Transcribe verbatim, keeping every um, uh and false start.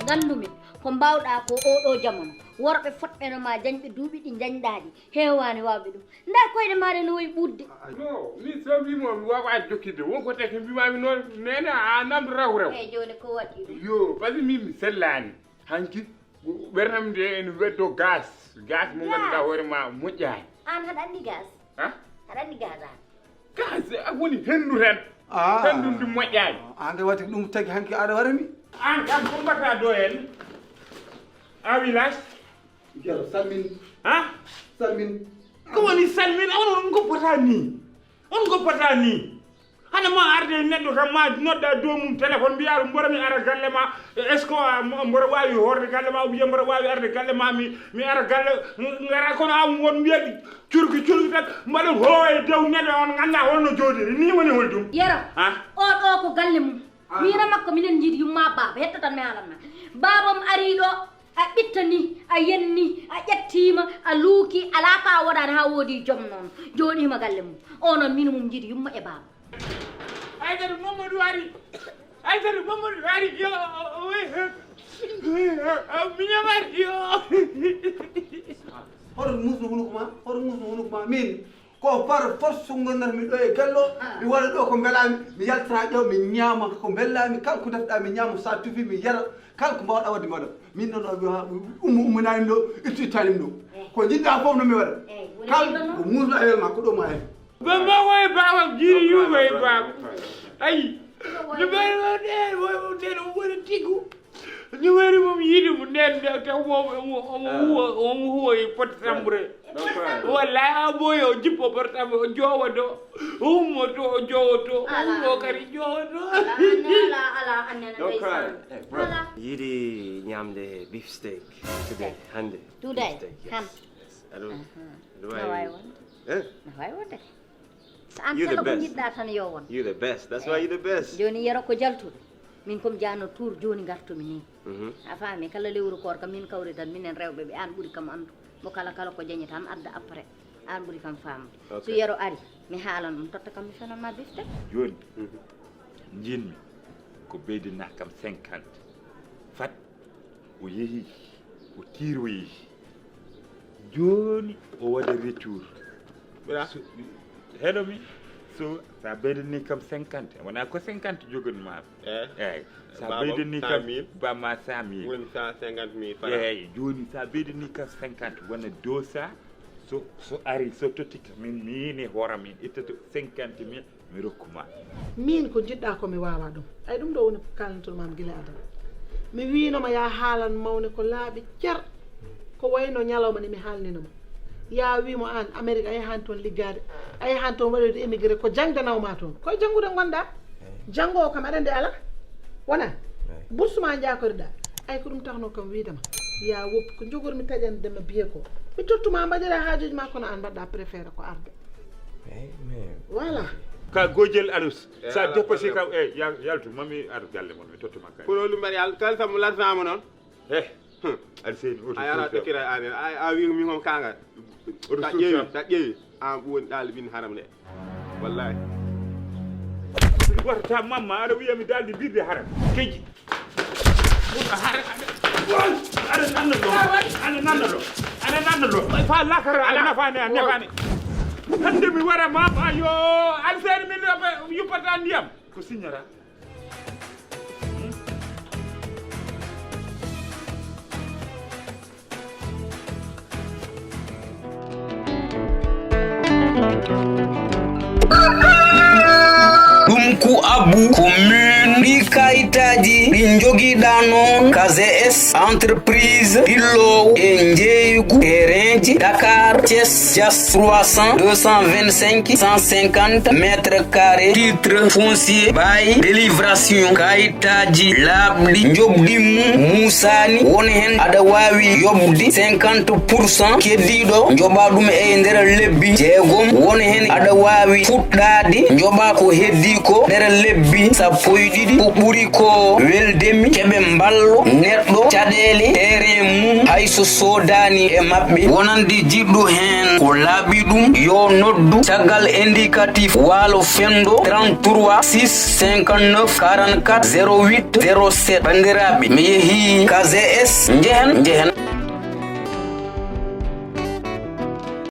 Nganndumi ko mbaawɗaa ko ooɗoo jamanu, worɓe fotɓe no maa jañɓe duuɓi ɗi njañɗaa ɗi, heewaani waawɓe ɗum. Ndaa koyɗe maaɗa no woyi ɓuuɗde. No, mi so wiimo mi waawaa jokkitde, won ko tagi mbiimaami noon, neene a namdotaako rew. Eey, jooni ko waɗi ɗum? Yo, parce que min mi sellaani. Hanki, ɓernam nde ene weddo gaz. Gaz mo ngannduɗaa hoore ma moƴƴaani. Aan haɗa anndi gaz? Ha? Haɗa anndi gaz aan? Gaz, a woni henndu tan. Ah. Henndu ndi moƴƴaani. Aan kay watti ɗum tagi hanki aɗa wara mi. Aan kam ko mbaɗata ɗo heen? A village? Yero, salmin. Ha? Salmin. Ko woni salmin? On, on ngoppata ni. On ngoppata ni. Hana ma arde neɗɗo kam ma nodda dow mum téléphone mbiya ɗum mboɗo mi ara galle ma. Est-ce que a- mo- mboɗo waawi hoorde galle ma? Ou bien mboɗo waawi arde galle ma mi mi ara galle? Ngara kono an won mbiya curki curki tan mbaɗa hooye dow neɗɗo on ngannda holno jooɗiri ni woni hol ɗum? Yero, ha? O ɗo ko galle mum. Min e makko minen njiidi yumma baaba, hetto tan mi haalanma. Baabam arii ɗo, a ɓittani, a yenni, a ƴettiima, a luuki, alaa ka a woɗaani haa woodi joom noon. Jooɗiima galle mum. O noon min mum njiidi yumma e baaba. Aysata Mamadou ari. Aysata Mamadou ari. Yo, o- o- o- miñam ari. Yo. Hoto musno hunuko ma, hoto musno hunuko ma. Min ko par force so ngonnata mi ɗo e gallo, mi waɗa ɗo ko mbelaami, mi yaltata ɗo, mi ñaama ko mbelaami, kala ko ndefɗa mi ñaama, sa tufi mi yara, kala ko mbawɗa wadde mbaɗa. Min noon ɗo mi ha ummo ummanani ɗo, itti ittani ɗo. Ko jiɗɗa fof no mi waɗa. Kala ko musno e welma ko ɗo ma en. Baba woy baba jiri yu woy baba. Ayi. Ni bari mo de woy mo de no wori tigu. Ni wari mum yiɗi mo nden de taw mo omo omo huwa omo huwa e pot sambre. Wallahi a boyo jippo portable o jowa do. Ummo to o jowo to. Ummo kadi jowo to. Ala ala ala anana ndeysaan. Ala. Yiɗi ñamde beef steak today hannde. Today. Beef steak, yes. Ham. Yes. Aɗa aɗa waawi wonde. Eh? Aɗa waawi wonde. So an kala ko njiɗɗa tan yo won. You the best. That's why you the best. Jooni yero ko jaltuɗo. Min kom jaano tour jooni ngartumi ni. Mhm. A faami kala lewru koor kam min kawri tan minen rewɓe ɓe an ɓuri kam andu. Mo kala kala ko jañi tan adda après. An ɓuri kam famde. Ok. So yero ari mi haalan ɗum totta kam mi fenan ma bifte. Jooni. Mhm. Njiɗmi ko ɓeydina kam cinquante. Fat o yehi o tiiroyi. Jooni o waɗa retour. Ɓura? So- heɗo mi. So sa ɓeydini kam cinquante wona ko cinquante jogonma. Eh. Eyyi. Sa ɓeydini kam bamma cent mille woni cent cinquante mille francs. Eyyi, jooni sa ɓeydini kam cinquante wona deux cents. So so ari so totti kam min mi yini hooram min ittata cinquante mille. Mi rokkuma. Min ko jiɗɗa ko mi wawa ɗum. Ay ɗum ɗo woni ko kalnotoɗo mam gila adana. Mi winoma ya haalan mawne ko laaɓi cer. Ko wayno ñalawma ni mi haalninoma. Ya wimo an Amérique a yahan toon liggade. A yahan toon waɗoyde émigré ko jangde nawma toon. Koye jangude gonɗa. Jangowo kam aɗa andi ala. Wona. Bourse ma jakoyɗa. Ay ko ɗum taxno kam wiidema. Ya woppi ko jogormi taƴande ma biye ko. Mi tottuma mbaɗira haajuji ma kono an mbaɗɗa préféré ko arde. Voilà. Ka gojel alus. Sa déposé ka e yaltu mami ar galle mon mi tottuma kay. Ko ɗo ɗum mbaɗi yal kala sabu lartama noon. Eh. Alseni oto a yara ɗokkira amen a wi min hom kangal. Oto ta ƴeewi ta ƴeewi an ɓuwoni ɗaali min haram de. Wallahi. Warta mamma aɗa wiya mi daldi birde haram. Keji. Aɗa nanna ɗo. Aɗa nanna ɗo. Aɗa nanna ɗo. Fa lakara aɗa nafani a nefani. Hande mi wara ma ba yo alfeere min yuppata ndiyam. Ko signora. Ɗum ku abbu ko min ɗi kayitaaji ɗi njogiɗa noon K Z S entreprise ɗillowo e njeeygu terrainji Dakar, Thiès, Diass trois cents, deux cent vingt-cinq, cent cinquante mètres carrés, titre foncier, bail, délibération, kayit. Taji laaɓɗi njoɓdi mum muusaani won heen aɗa waawi yoɓde cinquante pour cent keddiiɗo njoɓa ɗum e nder lebbi jeegom won heen aɗa waawi fuɗɗaade njoɓa ko heddii ko nder lebbi sappo e ɗiɗi ko ɓuri ko O weldemi keɓe mballo neɗɗo caɗeele terrain mum, hay so soodani e maɓɓe. Wonande jiɗɗo heen ko laaɓi ɗum, yo noddu caggal indicatif Waalo Fenndo trente-trois six cinquante-neuf quarante-quatre zéro huit zéro sept. Banndiraaɓe, mi yehii K G S, njehen, njehen.